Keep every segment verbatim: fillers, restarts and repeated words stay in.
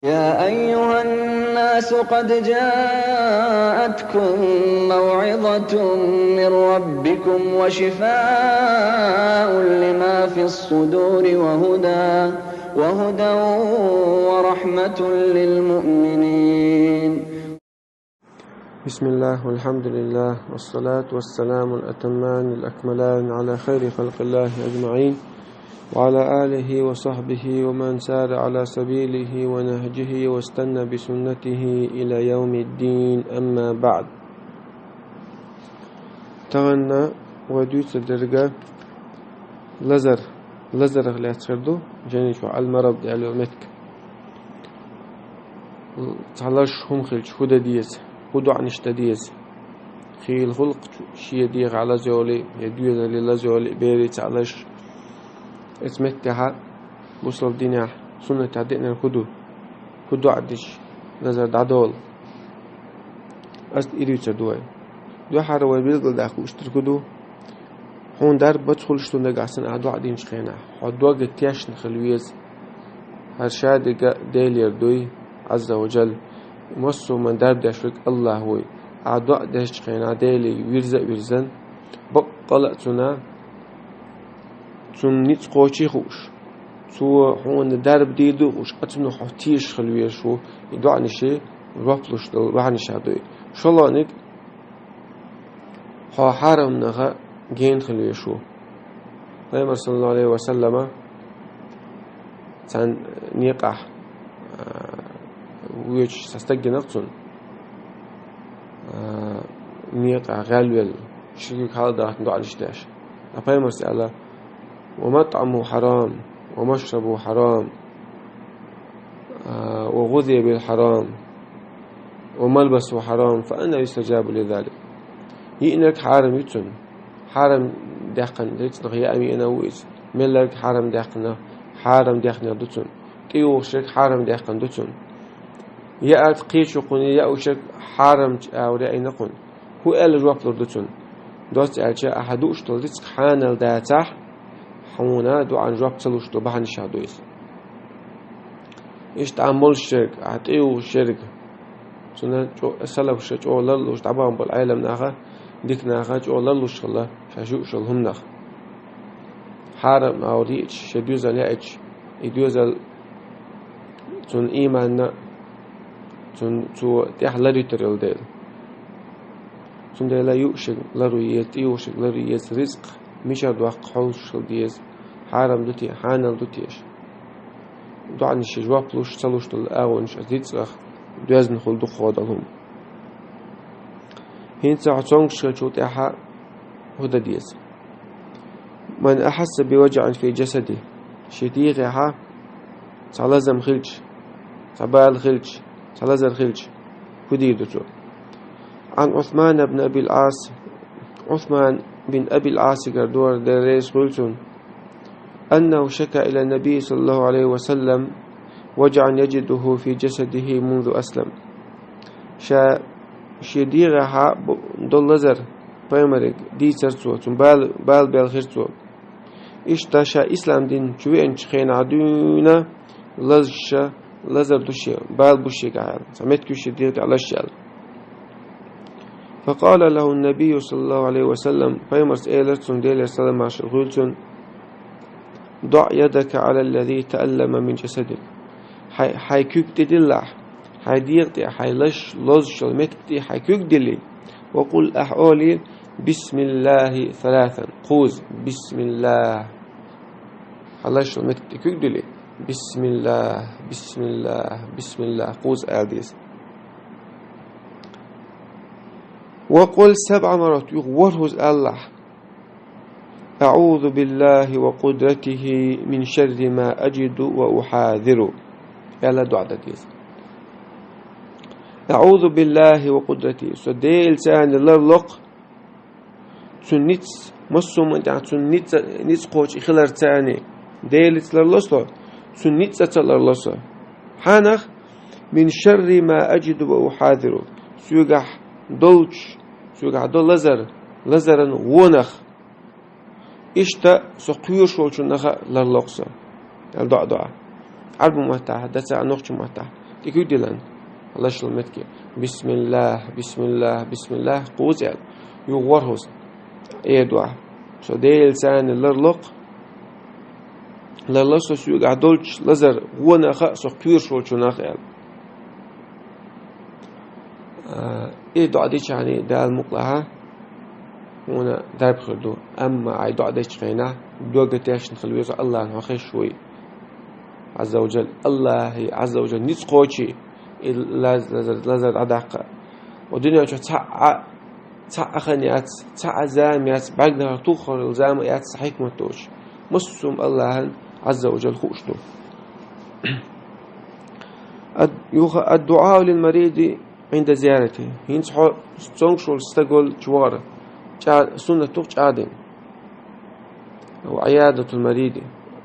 يا أيها الناس قد جاءتكم موعظة من ربكم وشفاء لما في الصدور وهدى وهدى ورحمة للمؤمنين. بسم الله والحمد لله والصلاة والسلام الأتمان الأكملان على خير خلق الله أجمعين وعلى آله وصحبه ومن سار على سبيله ونهجه واستنى بسنته إلى يوم الدين، أما بعد. Тахана вай дуьйцур дерг лазар, лазарах лаьцна хир ду, жайнашка المرض аьлла метка. Цхьа лазаш хӀума хилча, хӀу дан деза, хӀу доӀанаш дан деза. Хийла гӀулакх шен дегӀа лазаш йолий, я доьзале лазаш йолий, берий цхьа лазаш. Эцу меттехьа бусалба динехь, суннатехь деанар хӀу ду? ХӀу доӀа дича, лазар дӀадолу? Ас тӀе дуьйцур ду вай. Дуьххьара вай билгалдаккха луш дерг хӀу ду? Хьуна дарба бац хуьлуш цунна нагахь санна ахь доӀа динчу хенахь, хьо дог тешна хила веза. ХӀара шадерг Делера дуй, Ӏазза ва Жалла. Массо а хӀуманна дарба деш верг АллахӀ вуй. Ахь доӀа дечу хенахь Деле вирза а вирзина, баккъала а цунна, цунна ницкъ кхочий хууш, цо хьуна дарба дийр ду а хууш, ткъа цунах хьо тешаш хила везаш ву, и доӀанаш жоп луш долу бахьанаш дуй. ШолгӀаниг, хьо хьарамнах гена хила везаш ву. Пайхамар, саллаллаху Ӏалайхи ва саллама, цхьана некъахь, а, воьдуш цхьа стаг гина-кх цунна, а, некъахь гӀелвелла, ши куьг хьалдахийтина доӀанаш деш. Ткъа Пайхамарс аьлла: «ومطعمه حرام، ومشربه حرام، а, وغذي بالحرام، وملبسه حرام، فأنى يستجاب لذلك». Йиънарг хьарам ю цунна. Хьарам даьккхина рицкъах яа а веана ву иза. Мелларг хьарам даьккхина, хьарам даьккхинарг ду цунна. ТӀеюхуш ерг хьарам даьккхина ду цунна. Яарца кхечу кхунна яуш ерг хьарамчу агӀор яийна кхунна. ХӀун аьлла жоп лур ду цунна? Доцца аьлча, ахьа дууш долу рицкъ хьанал дацахь, хьуна доӀан жоп ца луш долу бахьанашах ду иза. Иштта ахьа молуш ерг, ахьа тӀеюхуш ерг, цунна чӀо-, салафаша чӀогӀа ларлуш, дӀабахана болу Ӏеламнаха, дика наха чӀогӀа ларлуш хилла шаьш юуш йолу хӀуманах. Хьарам агӀор йиъча, шен доьзал яийча, и доьзал цунна ийманна, цунна цо тӀехь ларвитар йолу дела. Цундела юуш ерг ларве еза, тӀеюхуш ерг ларве еза, рицкъ мичара доккху хьовсуш хила деза, хьарам ду те, хьанал ду теша. ДоӀанашка жоп луш, ца луш долу агӀонаш рицкъах доьзна хуьлу дукхаходалла хӀума. ХӀинца хьо цомгуш хиллачул тӀаьхьа хӀу дан деза? «من أحس بوجع في جسده», шен дегӀехьа цхьа лазам хилча, цхьа бала хилча, цхьа лазар хилча, хӀу дийр ду цо? عن عثمان بن أبي العاص, Ӏусман бин Абил Ӏасигара дора, Дела реза хуьлу цунна, أنه شكا إلى النبي صلى الله عليه وسلم وجعا يجده في جسده منذ أسلم. Ша шен дегӀехьа бу-, долу лазар пайхамарига дийцара цо, цунна бала, бала белхира цо. Иштта ша ислам дин чу веанчу хенахь дуьйна лазаш, лазар ду шен, бала бу шегахь аьлла, цхьа меттиг ю шен дегӀа тӀехь лазаш аьлла. فقال له النبي صلى الله عليه وسلم, пайхамарс элира цунна, Делера салам-маршалла хуьлу цунна: «ضع يدك على الذي تألم من جسدك». Хьайн, хьайн куьг тӀедиллахь, хьайн дегӀа тӀе, хьайн лазаш, лозуш йолу меттиг тӀе хьайн куьг диллий. «وقل», ахь олий: «بسم الله ثلاثا». Кхузза: «بسم الله». Хьайн лазаш йолу меттиг тӀе куьг диллий. «بسم الله، بسم الله، بسم الله», кхузза ала деза. «وقل سبع مرات», юха ворхӀазза алалахь: «أعوذ بالله وقدرته من شر ما أجد وأحاذر». Аьлла доӀа дан деза. «أعوذ بالله وقدرته». Со Делаца ларло-кх, цуьнан ницкъ, массо а хӀуманна тӀехь цуьнан ницкъ, ницкъ кхочуш хиларца, Делаца ларло со, цуьнан ницкъаца а ларло со. Хьанах? «من شر ما أجد وأحاذر». Соьгахь долчу, соьгахь долу лазар, лазаран вонах. Иштта со кхоьруш волчунах а ларло-кх со. Аьлла доӀа до ахь. Ӏарбу маттахь, дацахь нохчу маттахь. ТӀе куьг диллина, лазар йолу метте. Бисмиллах, бисмиллах, бисмиллах, кхузза аьлла. Юха ворхӀазза. Э, дуьхьа. Со Делаца ларло-кх, ларло со соьгахь долчу лазар гӀонах а, со кхоьруш волчунах а аьлла. А, и доӀа дичахьана Дала мукъалахь хьуна дарба хир ду. Амма хьайн доӀа дечу хенахь, дог тешна хила веза Аллахьна хьо хезаш вуй. Азза ва Джалла, Аллахьан, Азза ва Джалла, ницкъ кхочий, и лаз-, лазар, лазар дӀадаккха. Ва дуьнен чохь цхьа а, цхьа а хан яц, цхьа а зама яц, бӀаьргнахара туххурал зама яц, хьикмат доцуш. Массо а Аллахьан, Азза ва Джалла, хууш ду. Ад-, юха, ад-дуӀау лил мариди гӀинда зиярати. ХӀинца хьо цомгуш волу стаг волчу вахар чӀа-, суннат ду-кх чӀагӀдина. Ва Ӏиядатул мариди.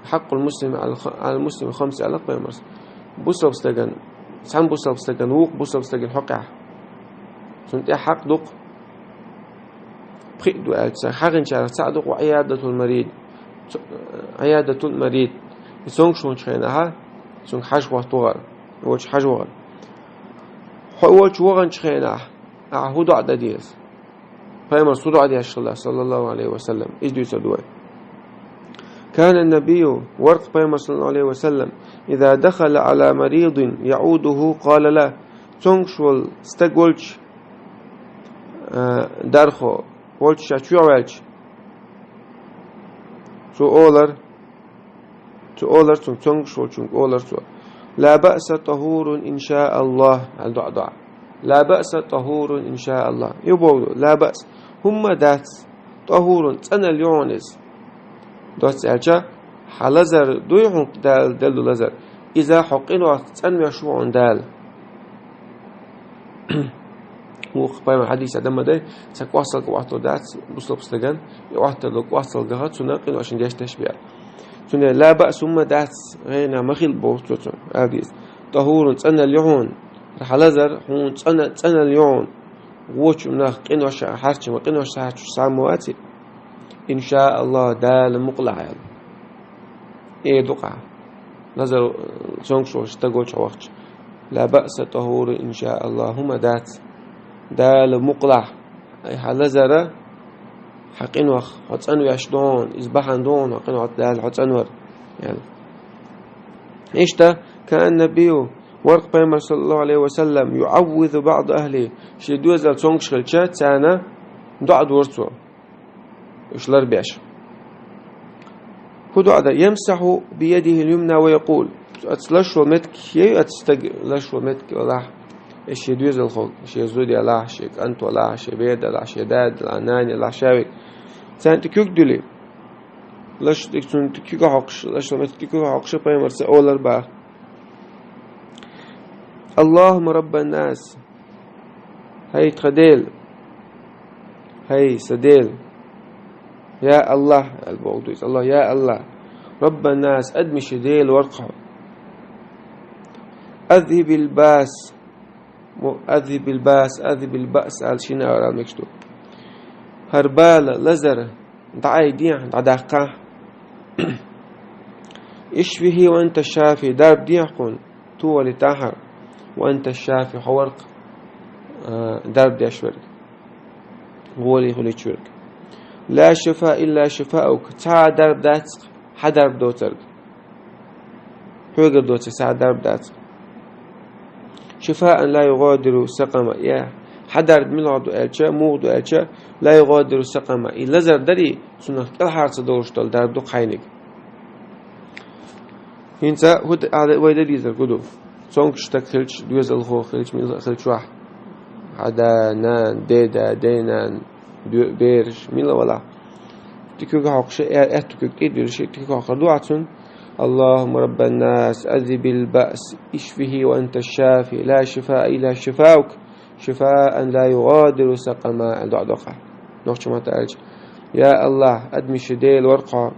Хьакъул муслими Ӏалал х-, Ӏалал муслими хамса аьлла пайхамарс. Бусалба стагана, цхьана бусалба стагана, вукху бусалба стагана хьокъехь. Цунна тӀехь хьакъ ду-кх. Пхиъ ду аьлча, хьагӀинчарах цхьаъ ду-кх ва Ӏиядатул марид. Ц-, Ӏиядатул марид. И цомгуш волчу хенахь, цуьнга хьажа хӀотта вахар. Волчу хьажа вахар. Хьо волчу ваханчу хенахь, ахьа хӀун доӀа дан деза? Пайхамарс хӀун доӀа деш хилла, саллаллаху Ӏалайхи ва саллам, иза дуьйцур ду вай. Кана набию, вара-кх пайхамар, саллаллаху Ӏалайхи ва саллам, иза дахала Ӏала маридин яӀудуху, къала ла, цомгуш волу стаг волчу, а, дархо, волчу ша чоьхьа ваьлча, цо олар, Цо олар цуьнга, цомгуш волчуьнга олар цо: «Ла баъса, тӀахурун, иншааллахӀ», аьлла доӀа, доӀа. «Ла баъса, тӀахурун, иншааллахӀ». И боху ду, ла баъс, хӀумма дац, тӀахурун, цӀаналла ю хьуна иза. Доцца аьлча, хьан лазар дуй хьуна Дала делла лазар, иза хьо къинойх цӀанвеш ву хьуна Дала. Вукху пайхамар хьадисехь дан ма дай, цхьа кӀошталгах Ӏотталур дац бусалба стагана, и Ӏотталло кӀошталгах цунна къиношна гечдеш бен. Цундела ла баъс, хӀумма дац, гӀайгӀане ма хила боху цо цунна, аьлла деза. ТӀахурун, цӀаналла ю хьуна, хьан лазар хьуна цӀана-, цӀаналла ю хьуна. Вочу нах къинош хьарча ма къинош хьарчуш схьа ма вац и. ИншааллахӀ, Дала мукъалахь аьлла. Э, ду-кх ахь. Лазар, э, цомгуш волчу стаг волчу хьо вахча. Ла баъса, тӀахурун, иншааллахӀ, хӀумма дац. Дала мукъалахь. Ай, хьан лазара, хьан къинойх хьо цӀанвеш ду хьуна, иза бахьана ду хьуна хьо къинойх Дала хьо цӀанвар, аьлла. Иштта, кана набию, вара-кх пайхамар, саллаллаху Ӏалайхи ва саллам, юӀаввизу баъда ахӀлихӀи, шен доьзал цомгуш хилча, царна доӀа дора цо. Уьш ларбеш. ХӀун доӀа дан? Ямсахьу биядихӀил юмна ва якъул. Оцу лазар йолу меттиг, ей, оцу стаг лазар йолу меттиг валахь, и шен доьзалхо, шен зуда ялахь, шен кӀант валахь, шен бер далахь, шен дада далахь, нана ялахь, шаверг. Царна тӀе куьг дуьллий. Лазар йолу, цунна тӀе куьг хьокхуш, лазар йолу меттиг тӀе куьг хьокхуш, пайхамарца олар боху: «АллахӀумма раббан нас». ХӀай тхан Дела! ХӀай сан Дела! Я АллахӀ! Аьлла бохург ду иза. АллахӀ, я АллахӀ! Раббан нас, адамийн Дела вара-кх хьо. АзхӀибил баъс, мо-, азхӀибил баъс, азхӀибил баъс аьлла шина а ара мегаш ду. ХӀара бала, лазар дӀаайдехьа, дӀадаккхахьа. ИшфихӀи ва анта шафи, дарба дехьа кхунна, ту валийтахьара, ва анта шафи, хьо вара-кх, а, дарба деш верг, гӀоле хуьлуьйтуш верг. Ла шифаа илла шифааук, цхьа а дарба дац-кх хьан дарба доцург. Хьоьгара доцург цхьа а дарба дац. Шифаан ла югӀадиру сакъама. Я, хьан дарба муьлха ду аьлча, муха ду аьлча, ла югӀадиру сакъама. И лазар дарий, цунах кӀелхьара ца долуш долу дарба ду-кх хьайниг. ХӀинца хӀу д-, а, вай дан дезарг хӀун ду? Цомгуш стаг хилча, доьзалхо хилча, мила хилча вахь. Хьан да, нана, деда, ден-нана, доь-, бераш, мила валахь. ТӀе куьг хьокхуш, э, аьтту куьг тӀе а дуьллуш, тӀе куьг хьокхур ду ахь цунна: «АллахӀумма раббан нас, азхӀибил баъс, ишфихӀи ва анта шафи, ла шифаа илла шифааук, шифаан ла югӀадиру сакъама», аьлла доӀа до-кх ахь. Нохчийн маттахь аьлча: «Я АллахӀ, адамийн Дела вара-кх хьо,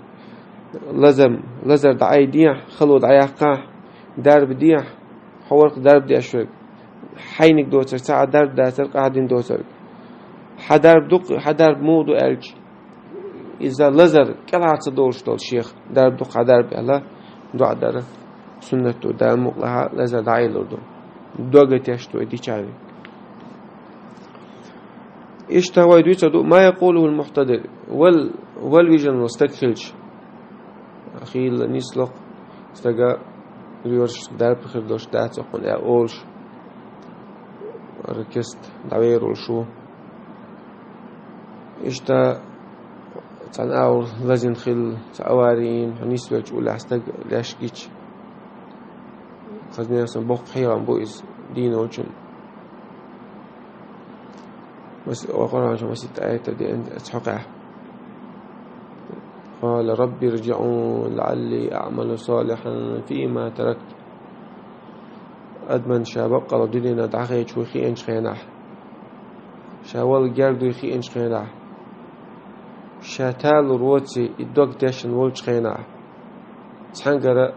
лазам, лазар дӀаайдехьа, хало дӀаяккхахьа, дарба дехьа, хьо вара-кх дарба деш верг. Хьайниг доцург цхьа а дарба дацара-кх ахь дина доцург. Хьан дарба ду-кх, хьан дарба муха ду аьлча, иза лазар кӀелхьара ца долуш долу шех дарба ду-кх хьан дарба», аьлла, доӀа дар суннат ду, Дала мукъалахь лазар дӀаайъалур ду. дог тешаш вай дича. Иштта вай дуьйцур ду, ما يقوله المحتضر, вал, вал вижина волу стаг хилча. Хийла нисло-кх стага лоьраш, дарба хир долуш дац хьуна аьлла олуш, ара кеста дӀавер волуш ву. Иштта цхьана агӀор лазийна хилла, цхьа авари йина, хьо нисвелча уллехь стаг леш гича. Хаза нехан боккха хьехам бу иза дийна волчун. Мас-, Къуръан чу масийтта аят деана цхьа хьокъехь. قال رب ارجعون لعلي أعمل صالحا فيما تركت. Адамна ша баккъалла дуьненна дӀахедаш вуй хиъначу хенахь, ша вала герга дуй хиъначу хенахь, ша талур воций и дог тешна волчу хенахь, цхьаьнгара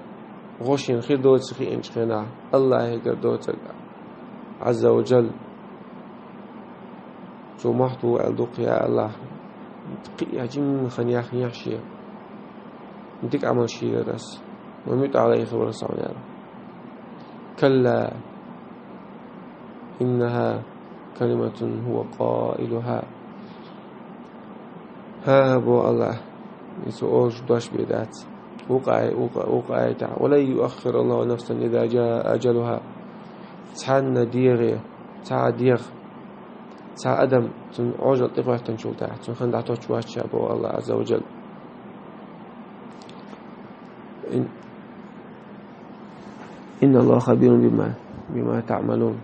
гӀо шена хир доций хиъначу хенахь, АллахӀегара доцург, Ӏазза ва Джалла. Цо мохь туху аьлла ду-кх: «Я АллахӀ, кхин а жимма хан яхъяхь шен, дика Ӏамал шийр ас, ма муьтӀахь лайх вара со», — аьлла. كلا إنها كلمة هو قائلها. ХӀан-хӀа, боху АллахӀа, и цо олуш дош бен дац. Вукху ай-, вукху, вукху аятехь: «ولن يؤخر الله نفسا إذا جاء أجلها». Цхьанна дегӀе, цхьа а дегӀ, цхьа адам цуьнан Ӏожалла тӀекхоьттинчул тӀаьхьа, цуьнан хан дӀатоттуш вац ша, боху АллахӀа Ӏазза ва Джалла. Ин-, إن الله خبير بما، بما تعملون.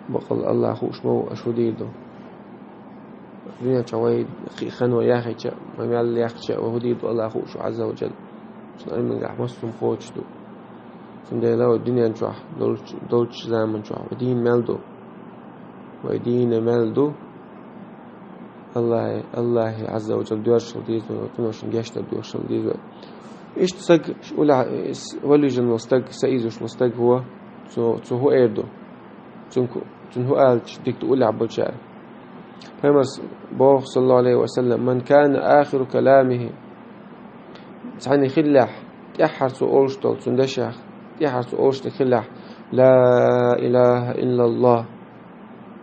Баккъалла АллахӀ хууш ма ву аша хӀун дийр ду. Дуьнен чохь вай кхин а хан вай яхийча а, вай мел яьккхича а, вай хӀун дийр ду АллахӀ хууш ву Ӏазза ва Джалла. Цуьнан Ӏилманехь массо а хӀума кхочуш ду. Цундела вай дуьнен чохь долчу, долчу заман чохь вай дийна мел ду. Вай дийна мел ду. АллахӀе, АллахӀе Ӏазза ва Джалла доьрзуш хила деза вай, цунах шун гечдар доьхуш хила деза вай. Иштта стаг, уллехь, с-, валвижина волу стаг, са изош волу стаг ву, цо, цо хӀун эр ду? Цунна ку-, цунна хӀун аьлча дика ду уллехь болчара? Пайхамарс боху, саллаллаху Ӏалайхи ва саллам: «من كان آخر كلامه», цхьаьна хиллехь, тӀаьххьара цо олуш долу, цуьнан дашех, тӀаьххьара цо олуш дерг хиллехь: «لا إله إلا الله».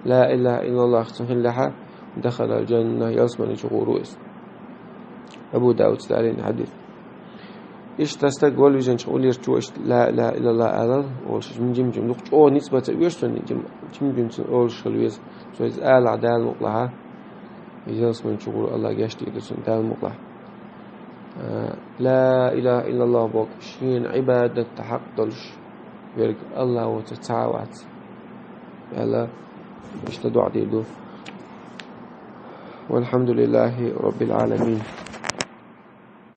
«لا إله إلا الله» цуьнан хиллехьа, «دخل الجنة», ялсамани чу гӀур ву иза. Абу Дауд старин хьадис. Иштта стаг валвижинчу уллерчо иштта «لا إله إلا الله» алал, олуш, жим-жим-жим, дукха чӀогӀа ницкъ бан ца оьшу цунна, жим-жим цунна олуш хила веза. Цо иза алахь, Дала мукъалахь, ялсамани чу гӀур АллахӀа гечдийр ду цунна, Дала мукъалахь. А, «لا إله إلا الله» боху, шена Ӏибадат дан хьакъ долуш верг АллахӀ воцург цхьа а вац, аьлла, иштта доӀа дийр ду. والحمد لله رب العالمين.